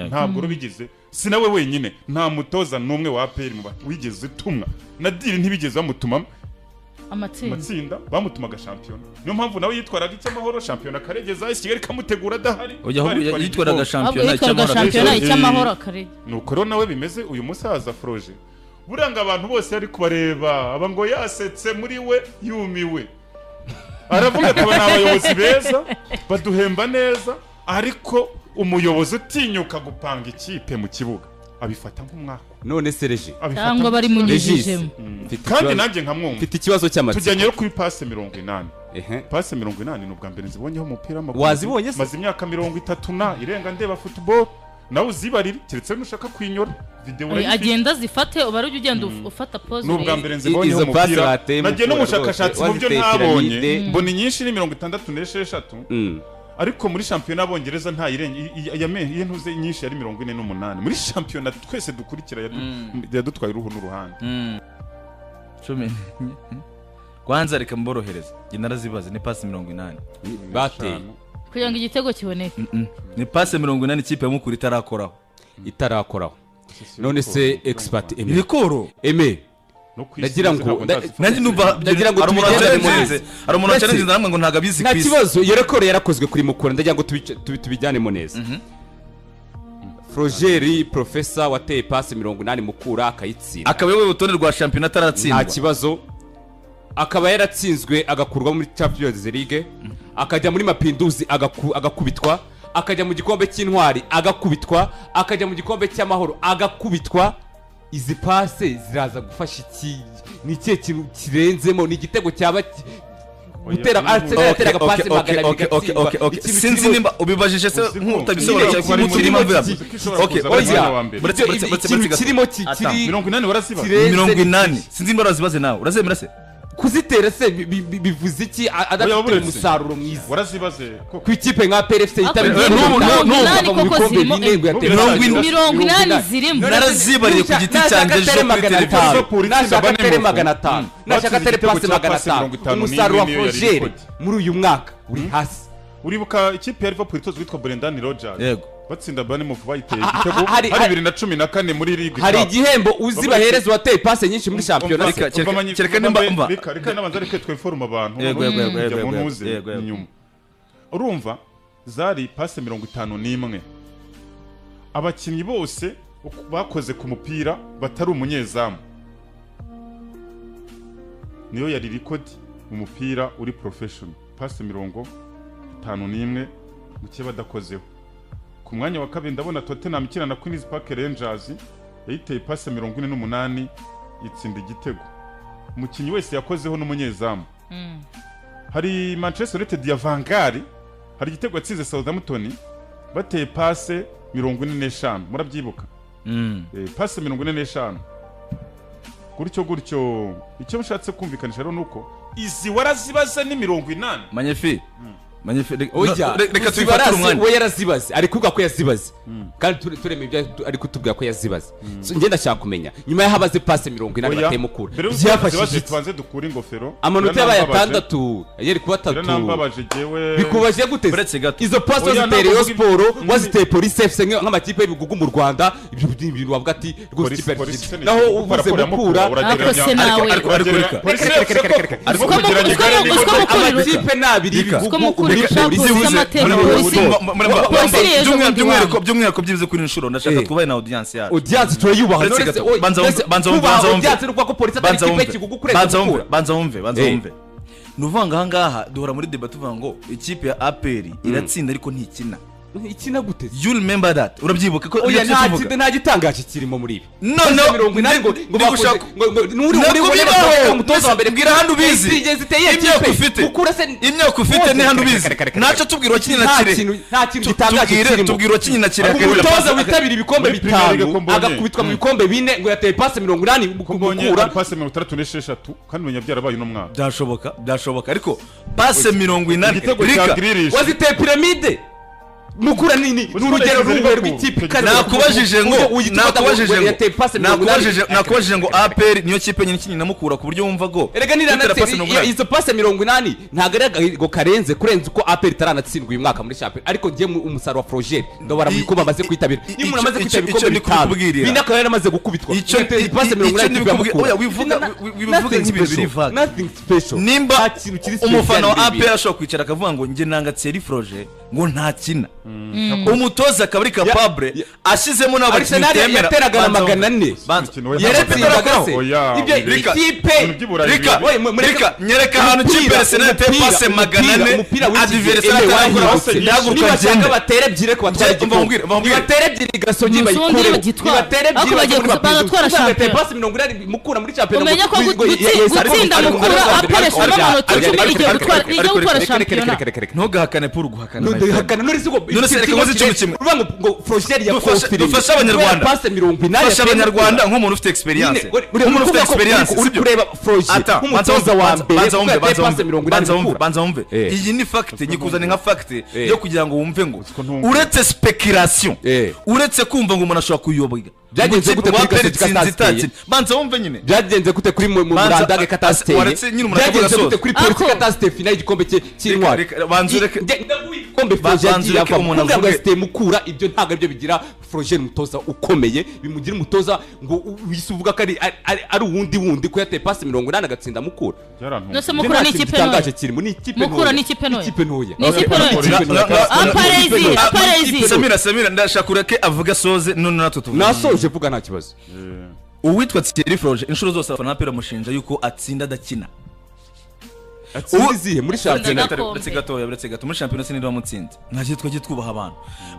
Ntabwo rubigeze, si nawe wenyine, nta mutoza n'umwe wa APR mu wigeze utumwa na diri, ntibigeze bamutuma amatsinda, bamutumaga shampiyona. Niyo mpamvu nawe yitwaraga icy'amahoro, shampiyona akaregeza Kigali kamutegura adahari. Yitwaraga shampiyona icy'amahoro akarege. Nuko rero nawe bimeze uyu musaza Froger, buranga abantu bose ari kubareba aba ngo yasetse muri we yumiwe, aravuga ati aba ni abayobozi beza baduhemba neza, ariko umuyobozi utinyuka gupanga ikipe mu kibuga abifata nk'umwaka. None sereje cyangwa bari munyujijemo, kandi nanjye nkamwumva mfite ikibazo cy'amatsiko. Tujyanye rero kuri passe 80. Passe 80 ni ubwa mbere nzibonyeho umupira w'amaguru. Wazibonye se? Maze imyaka 30 na irenga ndeba football, nawe uzibarire keretse nushaka kwinyora video urayifite, agenda zifate ubare ujye ugenda ufata pause. Nubwa mbere nzibonyeho umupira, nagiye n'umushakashatsi mu byo ntabonye, mbona inyinshi ni 66. Ariko muri shampiyona y'Abongereza nta irenge yamenye ntuze nyinshi yari 48 muri shampiyona twese dukurikira yadutwaye uruhu n'uruhande. 10 kwanza reka mborohereza, nge narazibaze ni passe 80 bateye kugira ngo igitego kiboneke. Ni passe 80 ikipe ya Mukura itarakoraho. None se expert Aime Bikoro Aime nagira ngo nanjye numva nagira ngo tubijyane neza. Hari umuntu challenge namwe ngo ntago abizi kwisi. Nta kibazo, iyo record yarakozwe kuri Mukura, ndagira ngo tubijyanemo neza. Frogeri professor wateye passe 80 Mukura akayitsinda, akaba yewe urutonde rwa shampiyona ataratsindwa, nta kibazo, akaba yaratsinzwe agakurwa muri Champions League, akajya muri Mapinduzi agakubitwa, akajya mu gikombe cy'intwari agakubitwa, akajya mu gikombe cy'amahoro agakubitwa. Izi passe ziraza gufasha iki? Ni ikihe kintu kirenzemo? Ni igitego cyaba gutera Arsenal yateraga passe 200. Sinzi nimba ubibajije se nk'utabisobanura cyangwa nk'utirimo mvira. Okay, oya ikintu kirimo kiri 80 waraziba 80. Sinzi nimba warazibaze nawe urazemera se kuzitera se bivuze iki adafite umusaruro mwiza? Warazibaze ku ikipe nka PFC yitabiriye koko zirimo 80 zirimo. Narazibariye ku giti cyanjye ejo kuri televiziyo, nashaka tere 500, nashaka tere passe 500. Umusaruro wa Froger muri uyu mwaka uri hasi. Uribuka ikipe ya Liverpool itozwe yitwa Brendan Rodgers? Yego, batsinda Bournemouth bayiteye igitego hari 2014 muri League. Hari igihembo uzi bahereza wateye passe nyinshi muri shampiyona. Kereka nimba umva reka nabanza reka tweforuma abantu. Yego inyuma urumva zari passe 51, abakinnyi bose bakoze ku mupira batari umunyezamu, niyo yari record mu mupira uri professional, passe 51 muke badakozeho. Ku mwanya wa kabiri ndabona Tottenham ikina na Queen's Park Rangers yayiteye passe 48 itsinda igitego, umukinnyi wese yakozeho n'umunyezamu. Hari Manchester United ya Van Gaal, hari igitego yatsinze Southampton bateye passe 45, murabyibuka? Passe 45 gutyo gutyo. Icyo nshatse kumvikanisha rero nuko izi warazibaza ni 80. Magnifique. Reka tubifatire umwanya. We yarazibaze ari kuvuga ko yazibaze, kandi tureme ibyo ari kutubwira ko yazibaze. Njye ndashaka kumenya nyuma y'ahabaze passe 80 bateye Mukura byafashije tubanze dukure ingofero. Amanota yabaye 6 yari kuba 3. Biranambabaje jewe. Bikubaje gute izo passe waziteye Rayon Sport, waziteye Police FC nk'amakipe y'ibigugu mu Rwanda? Ibyo bintu wavuga ati rwose ikipe naho uvuze Mukura. Ariko amakipe nabiri y'ibigugu by'umwihariko byibuze kuri inshuro ndashaka twubahe na audience yacu. Audience turayubaha. Banza wumve banza wumve nuvuga aha ngaha duhora muri debate tuvuga ngo ikipe ya APR iratsinda ariko ntikina. Ikina gute? You remember that? Urabyibuka ko oya nta gitangaje kirimo muri ibi. No 80 ngo nuri uri umutoza wa mbere bwira hano ubizi imyaka ufite imyaka ufite ni hano ubizi naco tubwira wakinye na kire nta kintu gitangaje kirimo. Tubwira wakinye na kire umutoza witabira ibikombe 5 agakubitwa mu bikombe 4 ngo yateye passe 80 Mukura passe 66 kandi menya byarabaye no mwaka. Byashoboka ariko passe 80 igitego cya Grealish waziteye pyramide. Mukura ni urugero rumwe rw'ikipe ikaze. Nakubajije ngo Uyita ufata ngo nakubajije ngo yateye passe 80. Nakubajije ngo APR niyo kipe nyine ikinyi na Mukura ku buryo wumva ngo Erega gutera passe niranatse 80. izo passe 80, ntabwo ari agahigo karenze kurenza uko APR itaranatsinzwe uyu mwaka muri shampiyona, ariko ngiye mu umusaruro wa Froger ndabara mu bikombe amaze kwitabira. Niba umuntu amaze Icyo kwitabira ibikombe ndi bitanu, kukubwirira. bine akaba yaramaze gukubitwa, yateye passe 80 icyo ikipe ya ndi Mukura. oya, wivuga wivuga Nothing nk'ibintu biri special. vague. Nothing special. Nimba Nta kintu kiri special umufana wa muri ibi. APR ashobora kwicara akavuga ngo njye nanga Thierry Froger ngo ntakina, umutoza akaba ari capable ashyizemo n'abakinnyi Arsenal utemera. yateraga na Banza wumve. 400. Banza. Umukino we Yaratsindaga se. Oya, Ibyo Rika, ikipe ibintu by'i Burayi Rika, Oye, mureke- Rika, nyereka ahantu ikipe Arsenal iteye passe 400, Umupira w'iki gihe, adversaire Eme, atarakora, wahindutse. ntihaguruka Nibashaka agende. batere ebyiri ariko batware Njye, umva igikombe. nkubwire, umva nkubwire. Nibatere ebyiri Gasogi Umunsi wundi bayikureho. bagitwara. Nibatere ebyiri Ariko bagiye bajye muri bagatwara Mapinduzi. Uvuga ngo yateye shampiyona. passe 80 Mukura muri shampiyona Umenye ko gutsinda Mukura akoresha amanota 10 igiye gutwara, igiye gutwara shampiyona. Ntugahakane Paul, guhakana my friend. Ntugahakana none se ngo None se reka nkoze ikintu kimwe. Uvuga ngo Froger ya confirmé. Dufashe Abanyarwanda. Passe 80 Fasha yateye Abanyarwanda Mukura. nk'umuntu ufite experience, Nyine, nk'umuntu ufite uri kuvuga ko experience, uri sibyo? kureba Froger Ata, nk'umutoza wa banza mbere banza wumve, kuko yateye banza passe wumve, 80 banza wumve, Mukura. banza wumve. Iyi ni fact, nyikuzane nka fact yo kugira ngo wumve ngo ko ntumva. Uretse speculation, uretse kumva ngo umuntu ashobora kuyobwa Byagenze gute kuri APR Gasogi itsinze katateye? itatsinze. Banza wumve nyine. Byagenze gute kuri mu Banza- Murandage katasiteye? Waretse nyine umuntu akavuga Byagenze asoza. gute kuri Polisi Ako. katasiteye final y'igikombe cye cy'intwari? Reka- banza ureke- Ndaguha ibikombe Froger Banza yagiye ureke avamo. umuntu Kumbwira ngo avuge. yasiteye Mukura, ibyo ntabwo aribyo bigira Froger umutoza ukomeye, bimugira umutoza ngo wise uvuga ko ari uwundi wundi ko yateye passe 80 agatsinda Mukura. Byarantunguye. Nose Ibyo Mukura nta ni kintu ikipe ntoya. gitangaje kirimo, ni ikipe Mukura ntoya. ni ikipe ntoya. Ikipe ntoya. Ni ikipe ntoya. Ikipe ntoya. Aparezi, aparezi. Samira, Samira, ndashaka ureke avuga asoze, none natwe tuvuge. Nasoje, vuga nta kibazo. Uwitwa Thierry Froger, inshuro zose abafana ba APR bamushinja yuko atsinda adakina. Atsinze izihe muri shampiyona? Agakombe. Uretse gatoya, uretse gato, muri shampiyona sininde wamutsinze? Ntagiye twagiye twubaha abantu.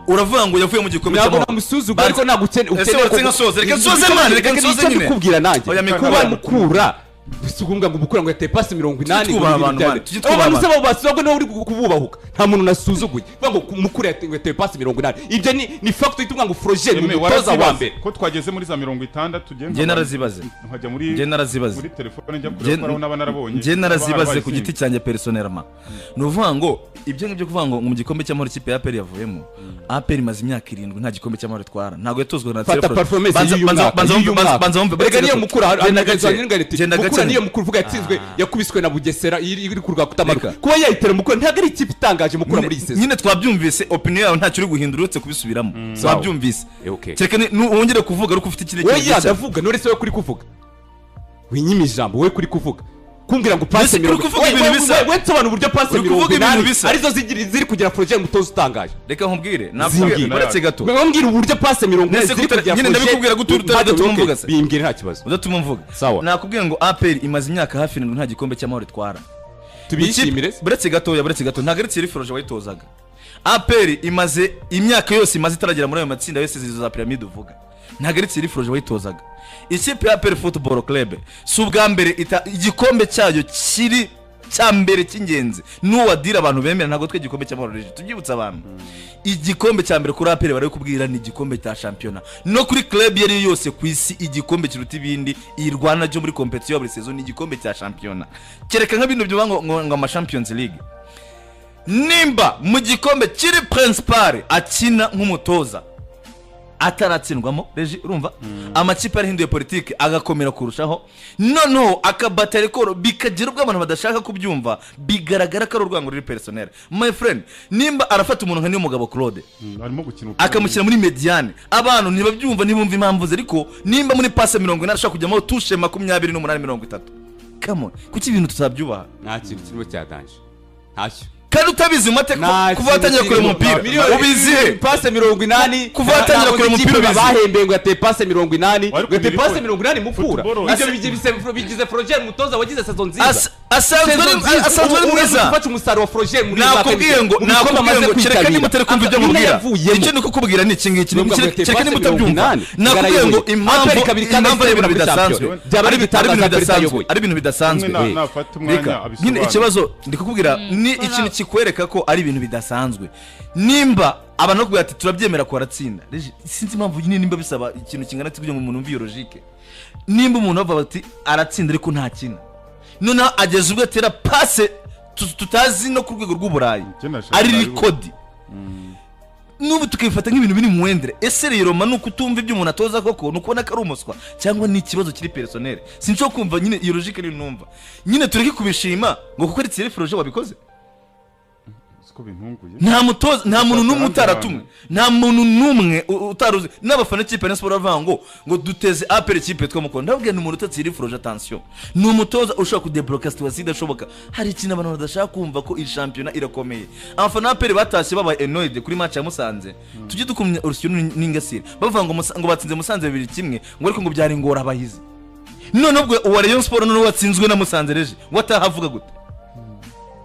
Uravuga ngo yavuye mu gikombe Ntabwo cy'amahoro. namusuzugura, ariko ntabwo Ese uretse nka soze, reka nsoze man, reka nsoze nyine. Ndikubwira nanjye Oya, mikuru. kuba Mukura si ukuvuga ngo Mukura ngo yateye passe 80. Tujye twubaha Ngo abantu, ibintu man. bya- Tujye Abo twubaha bantu se abantu. bo basubwa niba uri kububahuka, nta muntu nasuzuguye. Kuvuga ngo Mukura yateye passe 80, ibyo ni fact ituma ngo Froger ni Eme, umutoza wa warazibaze. mbere. Ko twageze muri za 60 ugenda Njye narazibaze. Nkajya muri Njye narazibaze. muri telefone njya kureba ko hariho n'aba narabonye. Njye narazibaze Haba ku giti cyanjye personnellement. Ni ukuvuga ngo ibyo ngibyo kuvuga ngo mu gikombe cy'amahoro ikipe ya APR yavuyemo, APR imaze imyaka 7 nta gikombe cy'amahoro itwara, ntabwo yatozwa na Fata Thierry Froger. performance Banza- y'uyu banza- mwaka, banza y'uyu wumve, banza- mwaka. banza wumve, Erega niyo gato. Mukura Genda hari gake, genda Mukura gake. niyo Mukura uvuga yatsinzwe, yakubiswe na Bugesera iri ku rwakutamaruka. Reka. Kuba yayitera Mukura, ntabwo ari ikipe itangaje Mukura muri iyi season. Nyine twabyumvise, opinion yawe ntacyo uri guhindura uretse kubisubiramo, twabyumvise. Okay. Kereka wongere kuvuga ariko ufite ikindi kintu Oya, gishya. ndavuga none se we kuri kuvuga winyima ijambo, we kuri kuvuga kumbwira ngo passe Mbese uri mirongo kuvuga ibintu bisa. we nsobanura uburyo passe Uri kuvuga mirongo ibintu inani bisa. arizo ziri kugira Froger umutoza utangaje. Reka nkubwire, nakubwire Zimbwire. uretse gato. Mbwira uburyo passe 80 Nese ziri kugira nyine Froger. ndabikubwira gute udatuma Okay, mvuga se? bimbwire nta kibazo. Udatuma mvuga. Sawa. Nakubwiye ngo APR imaze imyaka hafi 7 nta gikombe cy'amahoro itwara. Tubishimire. Buretse gatoya, buretse gato, ntabwo ari Thierry Froger wayitozaga. APR imaze imyaka yose imaze itaragera muri ayo matsinda yose izo za piramide uvuga, ntabwo ari Thierry Froger wayitozaga. Ikipe ya APR Football Club si ubwa mbere igikombe cyayo kiri cya mbere cy'ingenzi n'uwadira abantu bemera, ntabwo twe igikombe cy'amahoro rero tubyibutsa abantu, igikombe cya mbere kuri APR bari kubwira ni igikombe cya shampiyona, no kuri club iyo ari yo yose ku isi igikombe kiruta ibindi irwana cyo muri competition ya buri saison ni igikombe cya shampiyona, kereka nka bino byuba ngo ama Champions League. Nimba mu gikombe kiri principal akina nk'umutoza ataratsindwamo reji, urumva amakipe yarahinduye politiki agakomera kurushaho, noneho akabata record, bikagira ubwo abantu badashaka kubyumva, bigaragara ko ari urwango ruri personnel, my friend. Nimba arafata umuntu nka Niyomugabo Claude Arimo gukina umupira. akamushyira muri médiane, abantu ntibabyumva, ntibumva impamvu ze, ariko nimba muri passe 80 ashobora kujyamo touche 28, 30, come on, kuki ibintu tutabyubaha? Nta kintu kirimo cya danger, ntacyo. Kandi utabizi mu mateka, Nta kuva watangira kintu kureba kirimo. umupira ubizi he? Passe 80 Kuva watangira ntabwo kureba umupira ikipe ubizi. bahembeye ngo yateye passe 80, Wari ngo yateye kubiri passe ko- 80 Mukura. Football- Ibyo bigize Froger umutoza wagize saison nziza. Asanzwe Saison nziza. asanzwe ari Ubu mwiza. gufata umusaruro wa Froger muri uyu mwaka Nakubwiye ngo mu bikombe nakubwiye amaze ngo kereka kwitabira. niba utari kumva ibyo Aka- nkubwira, yavuyemo. icyo ndi kukubwira ni iki ngiki. Nubwo ngo yateye Kereka passe niba utabyumva, 80, nakubwiye ngo yarayoboye. impamvu APR kabiri kandi impamvu ari ibintu muri bidasanzwe, shampiyona. Byaba ari ari ibitangaza ibintu APR bidasanzwe, itayoboye. ari ibintu bidasanzwe. Umwe nafata umwanya Reka, nyine abisobanure. ikibazo ndi kukubwira ni ikintu kikwereka ko ari ibintu bidasanzwe. Nimba abantu bakubwira ati turabyemera ko aratsinda, Reji, sinzi impamvu nyine nimba bisaba ikintu kingana kugira ngo umuntu yumve iyo logique. Nimba umuntu bavuga bati aratsinda ariko ntakina, noneho ageze ubwo atera passe tutazi no ku rwego rw'Uburayi Njye nashaka ari nabibona. record. N'ubu tukabifata nk'ibintu biri mu wendere. Ese rero ma nuko utumva ibyo umuntu atoza koko, nuko ubona ko ari umuswa cyangwa ni ikibazo kiri personnel? Sinshobora kumva nyine iyo logique ni numva. Nyine tureke kubishima ngo kuko ari Thierry Froger wabikoze. Siko bintunguye. Nta mutoza, nta muntu n'umwe utaratumwe, nta muntu n'umwe utaruzi. N'abafana ikipe ya Sport bavuga ngo duteze APR ikipe twamukunda. Ndababwira ni umuntu utatse Froger, attention. Ni umutoza ushobora kudebloka situation idashoboka. Hari ikintu abantu badashaka kumva ko iyi shampiyona irakomeye. Abafana APR batashye babaye annoyed kuri match ya Musanze. Tujye dukumya urusyo n'ingasire. Bavuga ngo batsinze Musanze 2-1, ngo ariko ngo byari ingorabahizi. None ubwo uwa Rayon Sport none watsinzwe na Musanze reje, watahavuga gute?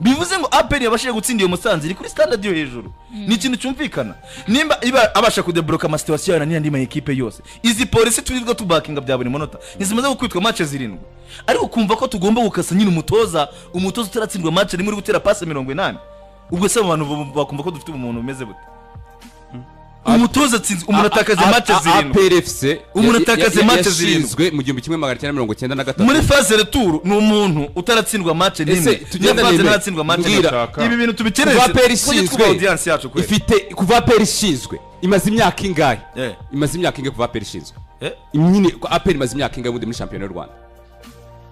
Bivuze ngo APR yabashije gutsinda iyo Musanze iri kuri standard yo hejuru. Ni ikintu cyumvikana. Nimba iba abasha kudebloka ama situation ya n'andi ma equipe yose. Izi polisi turirwa tubakinga bya buri munota. Ntizimaze gukwitwa match 7. Ariko kumva ko tugomba gukasa nyine umutoza utaratsindwa match rimwe uri gutera passe 80. Ubwo se abantu bakumva ko dufite umuntu umeze bute? Umutoza atsinze umuntu atakaze match 7. APR FC umuntu atakaze match 7 yashinzwe mu 1993. Muri phase retour ni umuntu utaratsindwa match rimwe. Tugenda naratsindwa match rimwe. Ibi bintu tubikereze. APR ishinzwe audience yacu kweli. Ifite kuva APR ishinzwe imaze imyaka ingahe? Imaze imyaka ingahe kuva APR ishinzwe? Nyine APR imaze imyaka ingahe muri shampiyona y'u Rwanda?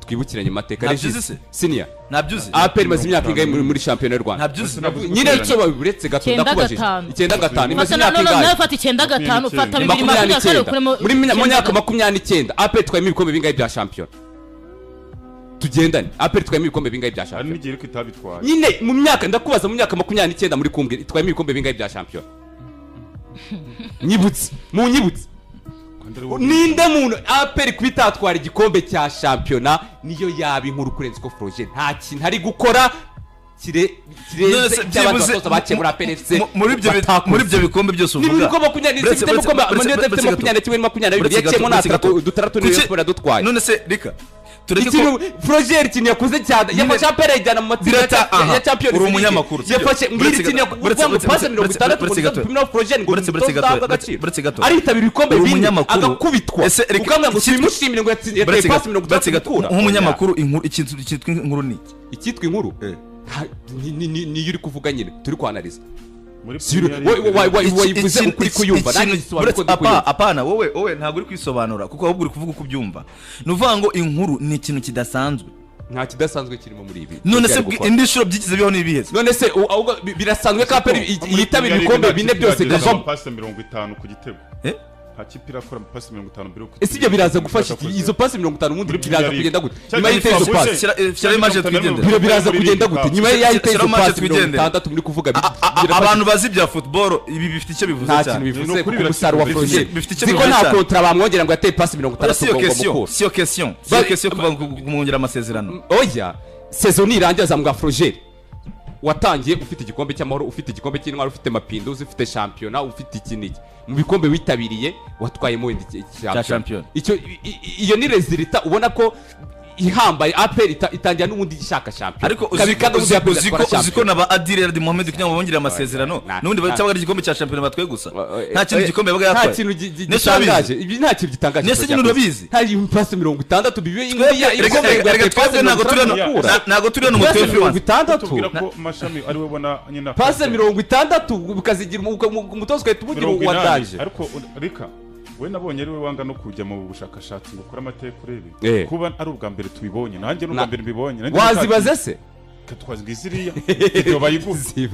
Twibukiranye amateka Regis senior. Nabyuze. APR imaze imyaka ingahe muri shampiyona y'u Rwanda? Nabyuze. Nyine cyo baburetse gato ndakubajije. 95 imaze imyaka ingahe? Nawe fata 95 fata 2024 muri myaka 29 APR twayemo ibikombe bingahe bya shampiyona? Tugendane. APR twayemo ibikombe bingahe bya shampiyona? Hari n'igihe ariko itabitwaye. Nyine mu myaka ndakubaza mu myaka 29 muri kumbwira twayemo ibikombe bingahe bya shampiyona? Nyibutse, mu nyibutse. Ninde muntu APR kubitatwara igikombe cya shampiyona niyo yaba inkuru kurenza uko Froger nta kintu ari gukora kirenze cy'abatoza bakemura APR FC muri ibyo bikombe byose uvuga. Ni ibikombe 21 22 yakemwe na dutaratu niyo Sport yadutwaye. None se rika tureke ko Froger ikintu yakoze cyane yafashe APR ijyana mu matsinda ya Champions. Uri umunyamakuru. Yafashe mbwira ikintu yakuvuga ngo passe 60 kuri Froger ngo uretse gato aritabira ibikombe bine agakubitwa ukamwe ngo simushimire ngo yatsinze passe 60. Nk'umunyamakuru inkuru ikintu cyitwa inkuru ni iki? Icyitwa inkuru ni uri kuvuga nyine turi kwanaliza. Wayivuze ukuri kuyumva. Apana wowe ntabwo uri kwisobanura kuko ahubwo uri kuvuga uko ubyumva. Ni uvuga ngo inkuru ni ikintu kidasanzwe. Nta kidasanzwe kirimo muri ibi. None se indi shuro byigize biho n'ibihe? None se birasanzwe ko APR yitabira ibikombe bine byose kavamo passe 50 ku gitego. Nta kipe irakora passe 50 mbere. Ese ibyo biraza gufasha izo passe 50 ubundi biraza kugenda gute? Nyuma y'itezo passe shyira image twigendere. Biraza kugenda gute? Nyuma y'itezo passe 60 muri kuvuga abantu bazi bya football ibi bifite icyo bivuze cyane. Nta kintu bivuze kuko umusaruro wa Froger ziko nta kontra bamwongera ngo yateye passe 60 ngo mukura. Siyo question. Siyo question kuva kumwongera amasezerano. Oya, saison irangiye azamwa Froger. Watangiye ufite igikombe cy'amahoro, ufite igikombe cy'intwaro, ufite mapinduzi, ufite shampiyona, ufite iki n'iki. Mu bikombe witabiriye watwayemo wenda cya shampiyona. Icyo iyo ni resulta ubona ko ihambaye APR itangira n'ubundi ishaka shampiyona. Ariko uziko naba Adil Erdi Mohamed kugira ngo bongere amasezerano n'ubundi cyangwa ari igikombe cya shampiyona batwaye gusa. Nta kintu gikombe yabaga yatwaye. Nta kintu gitangaje. Ibi nta kintu gitangaje. Nese nyine urabizi. Nta passe 60 bibe inkuru ya igikombe twebwe ntago turi hano mu twebwe 60. Tubwira ko Mashami ari we ubona nyine passe 60 ukazigira umutozo ugahita umugira uwadaje. Ariko rika we nabonye ari we wanga no kujya mu bushakashatsi ngo ukore amateka urebe kuba ari ubwa mbere tubibonye nanjye n'ubwa mbere mbibonye. Wazibaze se katwaza ngiziriya ibyo bayiguze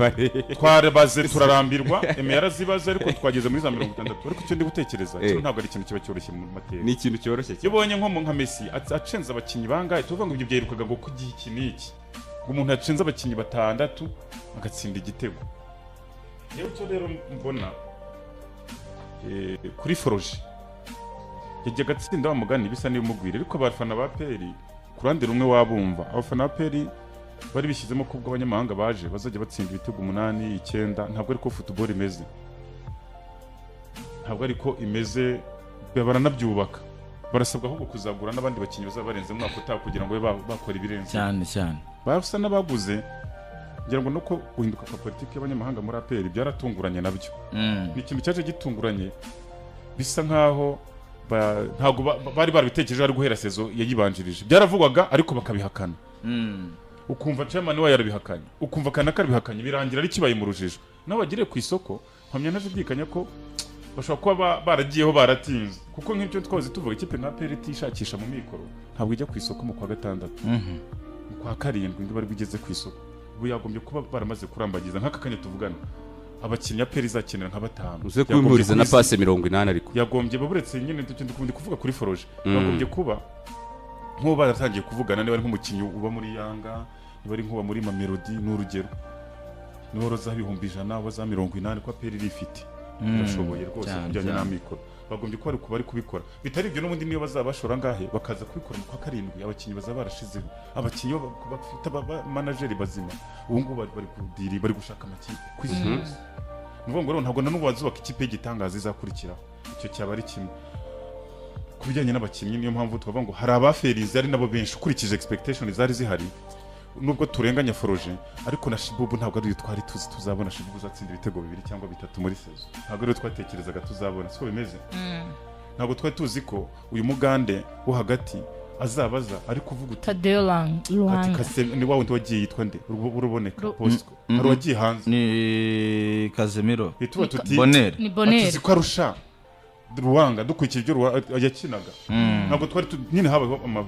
twarabaze turarambirwa eme yarazibaze ariko twageze muri za 60. Ariko icyo ndi gutekereza cyo ntabwo ari ikintu kiba cyoroshye mu mateka. Ni ikintu cyoroshye cyane. Ubonye nko mu nka Messi acenze abakinyi bangahe tuvuga ngo ibyo byerukaga ngo kugiye iki n'iki ngo umuntu acenze abakinyi batandatu agatsinda igitego. Yewe cyo rero mbona kuri Froger yajyaga atsinda wa mugani bisa n'ibimugwira ariko abafana ba APR ku ruhande rumwe wabumva abafana ba APR bari bishyizemo ko ubwo abanyamahanga baje bazajya batsinda ibitego 8 9. Ntabwo ariko football imeze, ntabwo ariko imeze, baranabyubaka barasabwa ahubwo kuzagura n'abandi bakinnyi bazaba barenze umwaka utaha kugira ngo bakora ibirenze cyane cyane. Basa n'abaguze ngira ngo nuko guhinduka kwa politiki y'abanyamahanga muri APR byaratunguranye nabyo. Ni ikintu cyaje gitunguranye bisa nkaho ntabwo bari barabitekereje ari guhera sezo yayibanjirije. Byaravugwaga ariko bakabihakana. Ukumva chairman wa yarabihakanye, ukumva kanaka arabihakanye, birangira ari kibaye mu rujijo. Nawe bagire ku isoko Mpamya ntashidikanya ko bashobora kuba baragiyeho baratinze, kuko nk'ibyo twahoze tuvuga ikipe nka APR itishakisha mu mikoro ntabwo ijya ku isoko mu kwa gatandatu, mu kwa karindwi ngo bari bigeze ku isoko. Ubu yagombye kuba baramaze kurambagiza nk'aka kanya tuvugana abakinnyi APR izakenera nka batanu. Uze kubimuriza na passe 80 ariko yagombye baburetse nyine ndi kuvuga kuri Foroje, yagombye kuba nk'ubu baratangiye kuvugana niba ari nk'umukinnyi uba muri Yanga, niba ari nk'uba muri Mamelodi n'urugero, niba roza 100,000 wa za 80 ko APR irifite irashoboye rwose kujyanye n'amikoro. Bagombye kuba bari kubikora, bitari ibyo n'ubundi niyo bazabashora ngahe bakaza kubikora mu kwa karindwi abakinnyi bazaba barashizeho, abakinnyi bafite manageri bazima ubu ngubu bari kudiri, bari gushaka amakipe ku isi yose. Ni ukuvuga ngo rero ntabwo na n'ubu bazubaka ikipe y'igitangaza izakurikiraho, icyo cyaba ari kimwe. Ku bijyanye n'abakinnyi niyo mpamvu tubavuga ngo hari abaferize ari nabo benshi ukurikije expectation zari zihari, nubwo turenganya Foroje ariko na Shibubu ntabwo ari twari tuzi tuzabona Shibubu uzatsinda ibitego 2 cyangwa 3 muri saison, ntabwo ari twatekerezaga tuzabona, siko bimeze. Ntabwo twari tuzi ko uyu mugande wo hagati azabaza ari kuvuga uti Tadeo Luhanga ni wa wundi wagiye yitwa nde uruboneka Bosco, hari wagiye hanze ni Casemiro, tuba tuti Bonner, ni Bonner tuzi ko arusha Ruwanga dukurikije ibyo yakinaga. Ntabwo twari nyine habayeho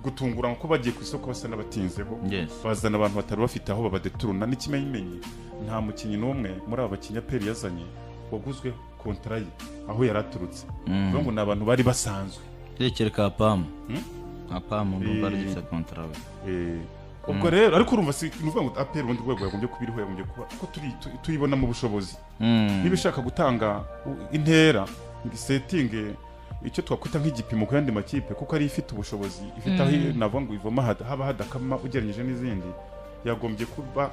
gutungura ko bagiye ku isoko basa n'abatinzeho, bazana abantu batari bafite aho babadeturuna. N'ikimenyimenyi nta mukinnyi n'umwe muri aba bakinnyi APR yazanye waguzwe kontra ye aho yaraturutse, bivuga ngo ni abantu bari basanzwe. Tekereka Pamu Pamu ndumva ari gifite kontra we. Ubwo rero ariko urumva si nuvuga ngo APR ubundi rwego yagombye kuba iriho, yagombye kuba ko tuyibona mu bushobozi, niba ishaka gutanga intera setting icyo twakwita nk'igipimo ku yandi makipe, kuko ari ifite ubushobozi, ifite aho navuga ngo ivoma haba hadakama ugereranyije n'izindi, yagombye kuba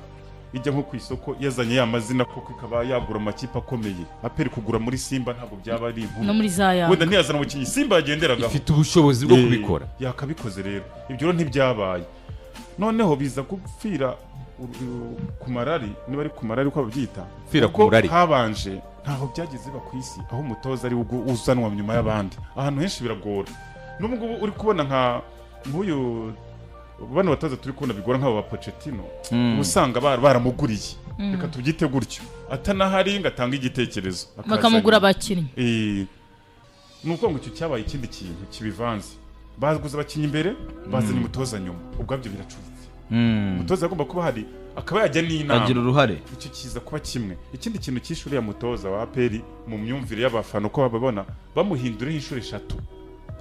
ijya nko ku isoko yazanye ya mazina koko ikaba yagura amakipe akomeye. APR kugura muri Simba ntabwo byaba ari inkuru, no muri Zaya wenda ntiyazana umukinnyi Simba yagenderagaho, ifite ubushobozi bwo kubikora, yakabikoze. Rero ibyo ntibyabaye, noneho biza gupfira ku marari, niba ari ku marari uko babyita, pfira ku murari. Habanje ntaho byageze ba ku isi aho umutoza ari uzanwa nyuma y'abandi, ahantu henshi biragora. N'ubu ngubu uri kubona nka nk'uyu bano batoza turi kubona bigora nk'aba ba Pochettino, usanga baramuguriye, reka tubyite gutyo, atanahari ngo atange igitekerezo bakamugura abakinnyi. Ni ukuvuga ngo icyo cyabaye ikindi kintu kibivanze, baguze abakinnyi imbere bazanye umutoza nyuma, ubwabyo biracuritse. Umutoza agomba kuba hari akaba yajya n'inama, agira uruhare, icyo kiza kuba kimwe. Ikindi kintu cyishuriye mutoza wa APR mu myumvire y'abafana uko bababona, bamuhindureho inshuro 3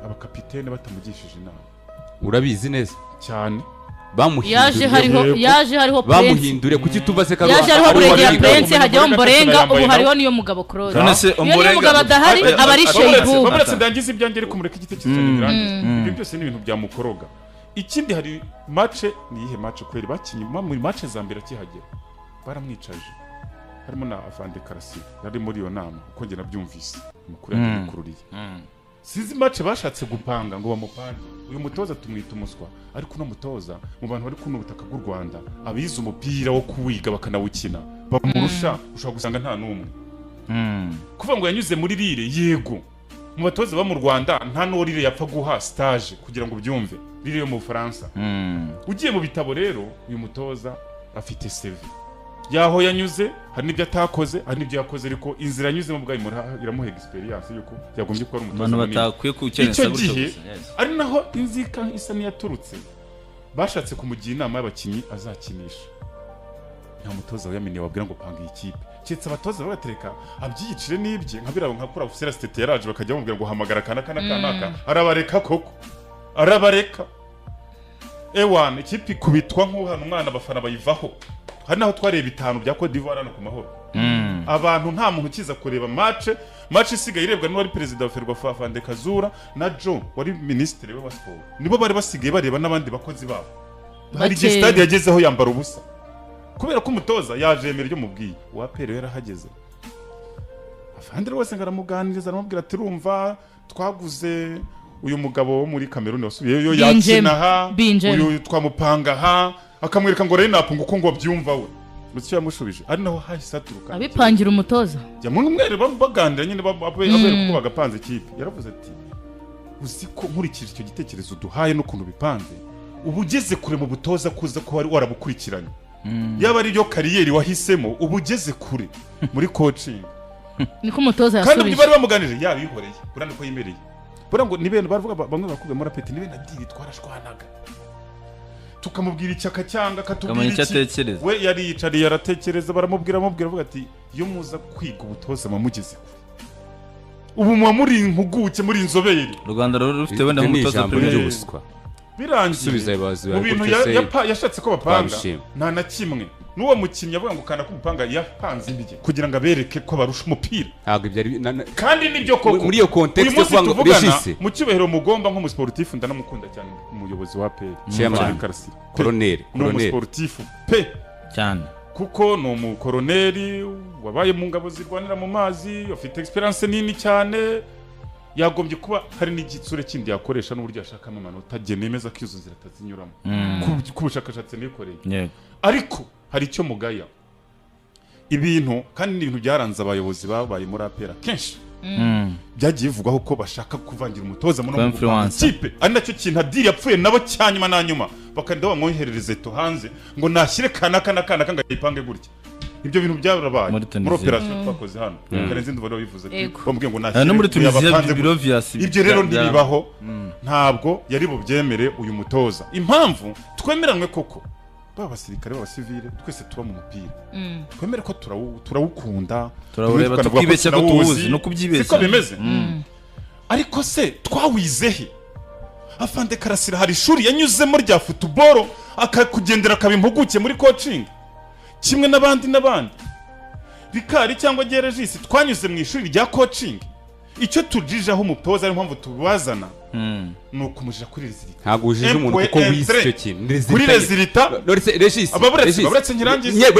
abakapitene batamugishije inama. Urabizi neza cyane yaje hariho bamuhindure kuki tuva se yaje hariho Buregeya Prince, hajyaho Mborenga, ubu hariho niyo mugabo Claude. Iyo niyo mugabo adahari aba ari Sheibu. Baburetse ndangiza ibyanjye ariko mureke igitekerezo cyanjye birangize. Ibyo byose ni ibintu byamukoroga. Ikindi hari match, ni iyihe match kweri bakinye muri match za mbere akihagera baramwicaje, harimo na Afande Karasi yari muri iyo nama uko nge nabyumvise amakuru yabikururiye. Sinzi match bashatse gupanga ngo bamupange uyu mutoza tumwita umuswa, ariko uno mutoza mu bantu bari kuno butaka bw'u Rwanda abize umupira wo kuwiga bakanawukina bamurusha, ushobora gusanga nta n'umwe. Kuvuga ngo yanyuze muri Lille, yego mu batoza ba mu Rwanda nta n'uwo Lille yapfa guha stage kugira ngo ubyumve, Lille yo mu Bufaransa. Ugiye mu bitabo rero uyu mutoza afite CV yaho yanyuze, hari n'ibyo atakoze, hari n'ibyo yakoze, ariko inzira yanyuzemo ubwayo iramuha experience yuko yagombye kuba ari umutoza munini. Batakwiye kuwukerensa gutyo gusa. Ari naho inzika isa n'iyaturutse, bashatse kumugira inama y'abakinnyi azakinisha. Nta mutoza wayamenye wabwira ngo panga iyi kipe, keretse abatoza bagatereka abyiyicire n'ibye nka birabo nka kuri Officier State yaraje bakajya bamubwira ngo hamagara kana kana kanaka, arabareka koko, arabareka. Ewan ikipe ikubitwa nk'uhana umwana abafana bayivaho. Hari naho twareba 5 bya Cote d'Ivoire hano ku mahoro. Abantu nta muntu ukiza kureba match isigaye irebwa n'uwari perezida wa Ferwafa Afande Kazura na John wari ministre we wa sport, nibo bari basigaye bareba n'abandi bakozi babo. Hari igihe stade yagezeho yambara ubusa kubera ko umutoza yaje yemera ibyo mubwiye. Uwa APR yarahageze, Afande rwose ngaramuganiriza aramubwira ati urumva twaguze uyu mugabo wo muri Cameroon wasubiyeyo yakina ha, uyu twamupanga ha, akamwereka ngo rero napunga uko ngo byumva we. Mucyo yamushubije ari naho hahise haturuka abipangira umutoza yamumwere baganira nyine abereka uko bagapanze ikipe. Yaravuze ati uzi ko nkurikije icyo gitekerezo duhaye n'ukuntu bipanze, ubu ugeze kure mu butoza kuza ko wari warabukurikiranye, yaba ari yo kariyeri wahisemo, ubu ugeze kure muri coaching. Niko umutoza yasubije. Kandi bari bamuganije yabihoreye. Buriya niko yimereye. Buriya ngo ni bene bavuga bamwe bakubwe muri apeti ni bene adiri twarashwanaga. Tukamubwira icyaka cyanga akatubwira iki. We yari yicariye aratekereza baramubwira avuga ati iyo muza kwiga ubutoza mamugeze kure. Ubu muba muri impuguke muri inzobere. U Rwanda rero rufite wenda nk'umutoza premier. Birangiye mu bintu yashatse ko bapanga nta na kimwe n'uwo mukinnyi avuga ngo kana kumupanga yapanze ibye kugira ngo abereke ko barusha umupira. Ntabwo ibyo ari kandi nibyo koko muri iyo context yo kuvuga ngo Regis mu cyubahiro mugomba nk'umusportif ndanamukunda cyane umuyobozi wa APR Colonel n'umusportif pe cyane kuko ni umukoroneri wabaye mu ngabo zirwanira mu mazi afite experience nini cyane yagombye kuba hari n'igitsure kindi yakoresha n'uburyo yashakamo amanota agiye nemeza ko izo nzira atazinyuramo ku bushakashatsi nikoreye. Ariko hari icyo mugaya ibintu kandi ni ibintu byaranze abayobozi babaye muri APR kenshi byagiye bivugwaho ko bashaka kuvangira umutoza muri ikipe ari nacyo kintu Adiri yapfuye nabo cyanyuma na nyuma bakagenda bamwoherereza to hanze ngo nashyire kanaka na kanaka ngo ayipange gutya. Ibyo bintu byarabaye muri operation twakoze hano Karenzi ndumva bivuze bamubwiye ngo nashyire no muri Tunisia Birovias. Ibyo rero ntibibaho ntabwo yari bubyemere uyu mutoza. Impamvu twemeranwe koko baba basirikare baba civile twese tuba mu mupira twemere ko turawukunda turawureba tukibeshya ko tuwuzi no kubyibeshya siko bimeze. Ariko se twawizehe Afande Karasira hari ishuri yanyuzemo rya football akakugendera akaba impuguke muri coaching kimwe n'abandi n'abandi Rikari cyangwa Geragis twanyuze mu ishuri rya coaching. Icyo tujijaho umutoza ari impamvu tubazana nuko umujija kuri résultat. Ntabwo ujije umuntu kuko wize icyo kintu kuri résultat. Regis ababuretse nkirangize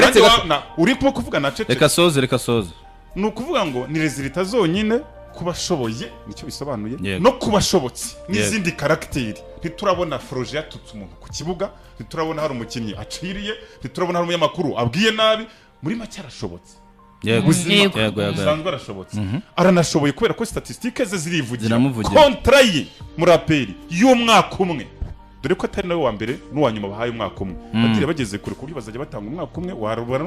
uri kuma kuvuga na cece reka soze ni ukuvuga ngo ni résultat zonyine kubashoboye nicyo bisobanuye no kubashobotse n'izindi caractère. Ntiturabona Froger yatutse umuntu ku kibuga, ntiturabona hari umukinnyi aciriye, ntiturabona hari umunyamakuru abwiye nabi, muri make arashobotse. Yego usanzwe arashobotse. Aranashoboye kubera ko statistique ze zirivugira kontra ye muri APR y'umwaka umwe dore ko atari nawe wa mbere n'uwa nyuma bahaye umwaka umwe. Batire bageze kure kuburyo bazajya batanga umwaka umwe warubara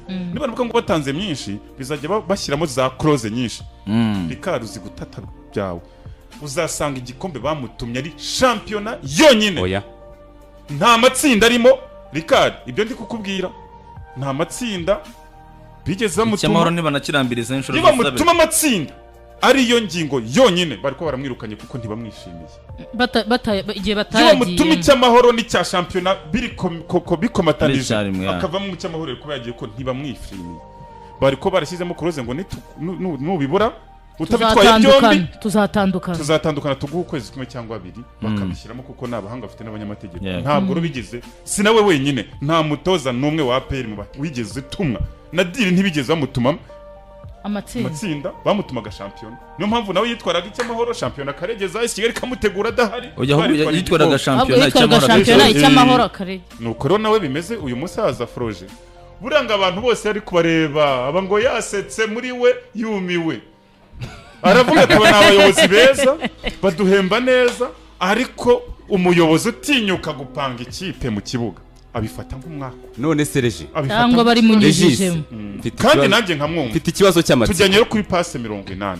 niba nuvuga ngo batanze myinshi bizajya bashyiramo za clause nyinshi. Rikaruzi gutata byawe uzasanga igikombe bamutumye ari shampiyona yonyine. Oya nta matsinda arimo Rikari, ibyo ndi kukubwira nta matsinda bigeze bamutuma. Icyamahoro nibanakirambiriza inshuro zose bamutuma amatsinda ariyo ngingo yonyine bariko baramwirukanye kuko ntibamwishimiye. Igihe batayagiye bamutuma icyamahoro n'icya shampiyona biri bikomatanije akavamo mu cyamahoro kuba yagiye ko ntibamwishimiye. Bariko barashyizemo kuroze ngo nubibura utabitwaye byombi tuzatandukana tuguha ukwezi kumwe cyangwa abiri bakabishyiramo kuko nabahanga bafite n'abanyamategeko. Ntabwo rubigeze si nawe wenyine nta mutoza n'umwe wa APR wigeze tumwa na Diri ntibigeze bamutuma amatsinda bamutumaga shampiyona. Niyo mpamvu nawe yitwaraga icyamahoro shampiyona karegeza Kigali kamutegura adahari. Yitwaraga shampiyona icyamahoro karege. Nuko rero nawe bimeze uyu musaza Froger buranga abantu bose ari kubareba aba ngo yasetse muri we yumiwe aravuga ati ni abayobozi beza baduhemba neza ariko umuyobozi utinyuka gupanga ikipe mu kibuga abifata nk'umwaka. None se Regi cyangwa bari munyujijemo kandi nanjye nkamwumva mfite ikibazo cy'amatsiko. Tujyanye rero kuri passe 80.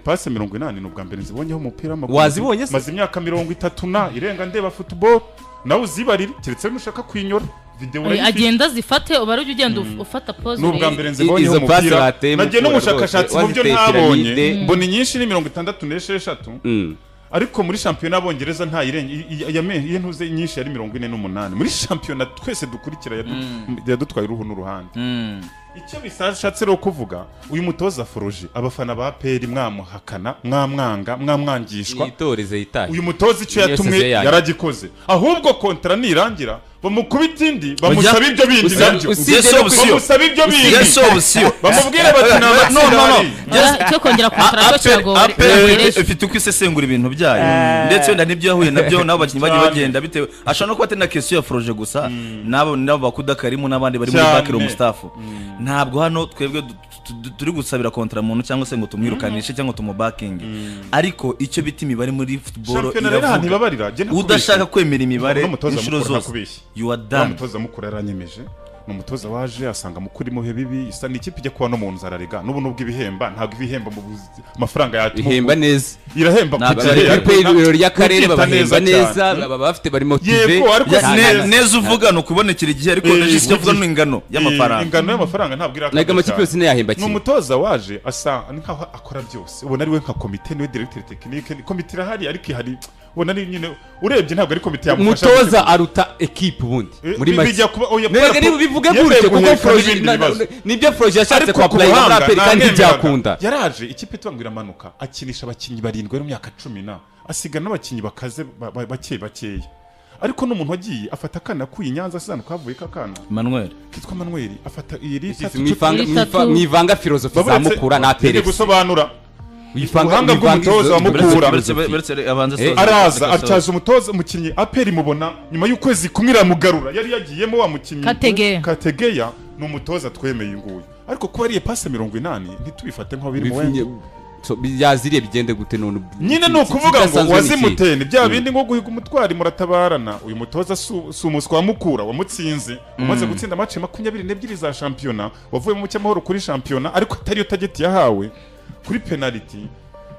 Passe 80 ni ubwa mbere nzibonyeho umupira w'amaguru. Wazibonye se? Maze imyaka 30 na irenga ndeba football nawe uzibarire keretse mushaka kwinyora video urayifite agenda zifate ubara ujye ugenda ufata pause. Nubwa mbere nzibonyeho umupira nagiye n'umushakashatsi mu byo ntabonye mbona inyinshi ni 66 ariko muri shampiyona y'Abongereza nta irenge iyo ntuze nyinshi yari 48 muri shampiyona twese dukurikira yadutwaye uruhu n'uruhande. Icyo bishatse rero kuvuga uyu mutoza Froger abafana ba APR mwamuhakana mwamwanga mwamwangishwa yitoreze yitaye uyu mutoza icyo yatumwe yaragikoze ahubwo kontra nirangira bamukubita indi bamusaba ibyo bindi nabyo bamusaba ibyo bindi bamubwira bati no cyo kongera kontra cyo kiragoye. APR ifite uko isesengura ibintu byayo ndetse wenda nibyo yahuye nabyo nabo bakinnyi bagiye bagenda bitewe ashobora no kuba atari na question ya Froger gusa nabo bakuda Karimu n'abandi bari muri backroom staff. Ntabwo hano twebwe turi gusabira kontra muntu cyangwa se ngo tumwirukanishe cyangwa tumubakinge ariko icyo bita imibare muri football iravuga udashaka kwemera imibare inshuro zose you are done. Umutoza mukuru yaranyemeje Ni umutoza waje asanga mukuri muhe bibi, isa ni ikipe ijya kuba no mu nzara rega. N'ubu nubwo ibihemba ntabwo ibihemba mu mafaranga yatuma ihemba neza, irahemba Ntabwo ku ari gihe, ikipe ariko y'ibirori ry'akarere kubyita babahemba neza neza, baba bafite bari motive. Yego, ariko Ya, si neza. Neza uvuga ni ukubonekera igihe, ariko Regis icyo avuga ni ingano y'amafaranga. Ingano y'amafaranga ntabwo irakabya Ntabwo amakipe cyane. yose ntiyahemba Ni kimwe. umutoza waje asa nkaho akora byose, ubona ari we nka komite, niwe directeur technique, ni komite irahari ariko ihari ubona ari nyine, urebye ntabwo ari komite yamufasha. Umutoza aruta ekipe ubundi muri make. Bijya kuba oya. Nega niba bivuge Yemeye gutyo kuko guheka Froger n'ibindi bibazo. nibyo Froger yashatse Ariko kwa ku applyinga muri buhanga APR kandi ntamwemeraga. ntibyakunda. Yaraje ikipe tuba ngo iramanuka, akinisha abakinnyi barindwi bari mu myaka 10 na asiga n'abakinnyi bakaze bake bakeya, ariko n'umuntu wagiye afata akana akuye i Nyanza, asizana kavuye kakana Manuel. kitwa Manuel, afata iyi lita. Mwivanga filozofi za Mukura na Ndi APR. gusobanura Wivanga ubuhanga bw'umutoza wa Mukura. Uretse abanza asoze. Araza Reka asoze. atyaza umutoza umukinnyi, APR imubona nyuma y'ukwezi kumwe iramugarura, yari yagiyemo wa mukinnyi Kategeya. Kategeya ni umutoza twemeye uyu nguyu, ariko kuba ariye passe 80 ntitubifate nk'aho biri mu wenda. Yaziriye bigende gute none? Nyine ni ukuvuga ngo Ikidasanzwe ni iki? wazimuteye ni bya bindi nko guhiga umutwari muratabarana. Uyu mutoza si umuswa wa Mukura wamutsinze, umaze gutsinda match 22 za shampiyona, wavuye mu cyamahoro kuri shampiyona, ariko atariyo target yahawe kuri penalty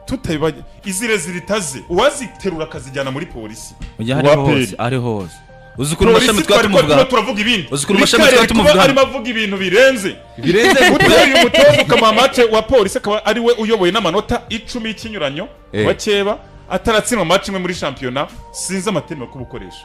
tutabiba izire ziritaze uwaziterura akazijyana muri polisi. Ujya hariho Wa hose, APR. ariho hose. Uzi ukuntu Polisi amashami twari twari tumuvuga. turimo turavuga ibindi. Uzi ukuntu amashami Michael twari tumuvuga kuba hano. arimo avuga ibintu birenze. Birenze. Gutera uyu mutoza ukamuha match wa polisi, akaba ari we uyoboye n'amanota 10 y'ikinyuranyo wa keba, ataratsindwa match imwe muri shampiyona, sinzi amateme yo kubukoresha.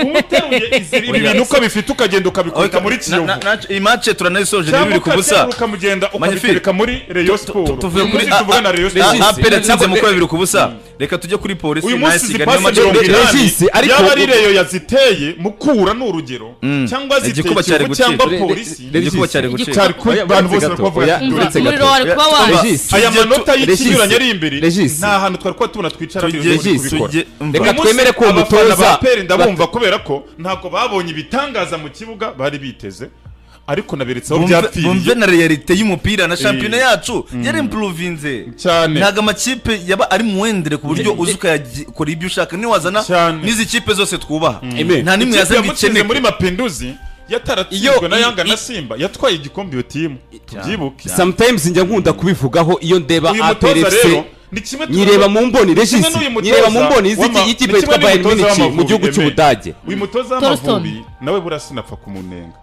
Umuteruye ibi bintu uko bifite ukagenda ukabikubita muri Kiyovu, Iyi match turanayisoje ni cyangwa 2 ku busa. ukaterura ukamugenda Magnifique. ukabitereka muri Rayon Sport. Tuvuye Uyu kuri munsi tuvuga na Rayon Sport. APR yatsinze Mukura 2-0, reka tujye kuri polisi Uyu nayo munsi izi isigaye niyo pasi match 80 Regis, ariko- yaba ari Rayon yaziteye Mukura ni urugero, cyangwa ziteye Igikuba cyari Kiyovu cyangwa gucika. polisi, Igikuba cyari gucika. cyari ku Oya, bantu uretse bose gato, bari oya, kuvuga uretse Umva, gato. umuriro wari kuba waje. Regis, aya manota y'ikinyuranyo ari imbere, Regis. nta hantu twari kuba tubona twicara Regis, kubikora. Umva. Reka twemere ko uwo Abafana mutoza ba APR ndabumva, kubera ko ntabwo babonye ibitangaza mu kibuga bari biteze, ariko naberetse aho Bumve byapfiriye. na réalité y'umupira na shampiyona yacu yari improvinze Cyane. Ntabwo amakipe yaba ari muwendere ku buryo uza ukayakora ibyo ushaka niwazana Cyane. n'izi kipe zose twubaha, Amen. nta n'imwe Ikipe yazanye yamutsinze ikeneye muri Mapinduzi yataratsinzwe Iyo- na Yanga na Simba, yatwaye igikombe iyo timu, tubyibuke. Sometimes njya nkunda kubivugaho iyo ndeba Uyu APR mutoza FC, rero ni kimwe nyireba mu mboni, kimwe Regis, n'uyu mutoza nyireba mu mboni y'ikipe ni yitwa kimwe Bayern n'uyu mutoza Munich mu w'Amavubi, gihugu Aime. cy'Ubudage. Uyu mutoza Torsten. w'Amavubi nawe buriya sinapfa kumunenga.